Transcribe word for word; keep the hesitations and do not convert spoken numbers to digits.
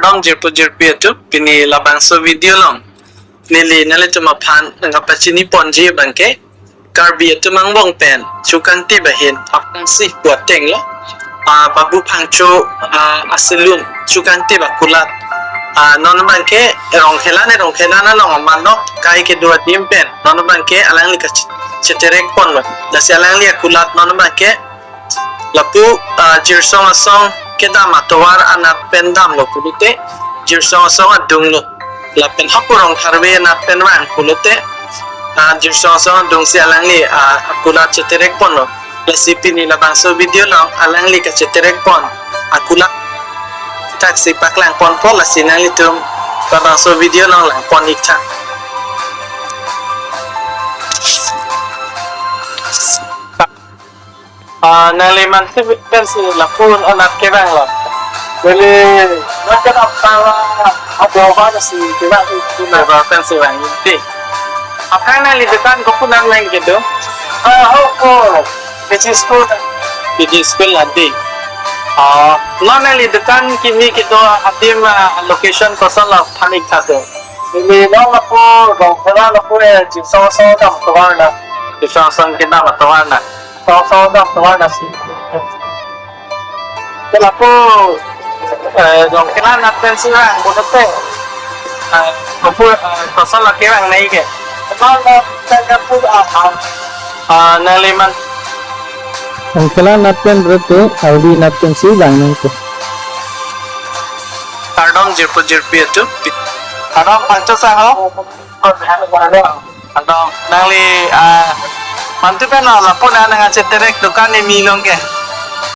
Kardom jirpo jirpi atum, pini labangso video along neli nanglitum aphan nangkapachini ponji abangke Karbi atum angbong pen chukangtip ahin aphrangsi pu ateng lo. Ah, Babu Phangcho, ah, aselum chukangtip akulat. Ah, non abangke Rongkhelan, Rongkhelan along amanok kai kedo adim pen non abangke alangli kacheterek ponlo. Lasi alangli akulat non abangke lapu, ah, Jirsong Asong kedam atovar anat pen damlo pulote, Jirsong Asong adunglo. Lapen hapu Rongtharve anat pen vang pulote, ah, Jirsong Asong adungsi alangli, ah, akulat cheterek ponlo. Lasi pini labangso video along alangli kacheterek pon akulat thaksi paklang ponpo, lasi nanglitum labangso video along lang pon ik tha. Ah, nangli mansi pensi lapu anat kevanglo? Neli non kedam atovar, atovar si kevang. Atovar pensi vang, dei. Aphrang nangli dukan kopi anat nang kedo? Ah, ho ko. P G School. P G School, dei. Ah, non nangli dukan kimi kedo adim, ah, location kosonlo than ik tha dei. Neli non lapu Rongkhelan lapu, eh, Jirsong Asong kedam atovar anat. Jirsong Asong kedam atovar anat. Jirsong Asong kedam atovar anat si. Ke lapu, eh, Rongkhelan anat pensi vang pulote, eh, kopi, eh, kosonlo kevang nai ke? Kosonlo, tangka pu, ah, ah. Ah, nangli man. Rongkhelan anat pen pulote, Karbi anat pensi vang nangpo. Kardom jirpo jirpi atum. Kardom, Phangcho sang ho. Kardom, nangli, ah, mantu pen lo, lapu anat nangkacheterek dukan kimi along ke?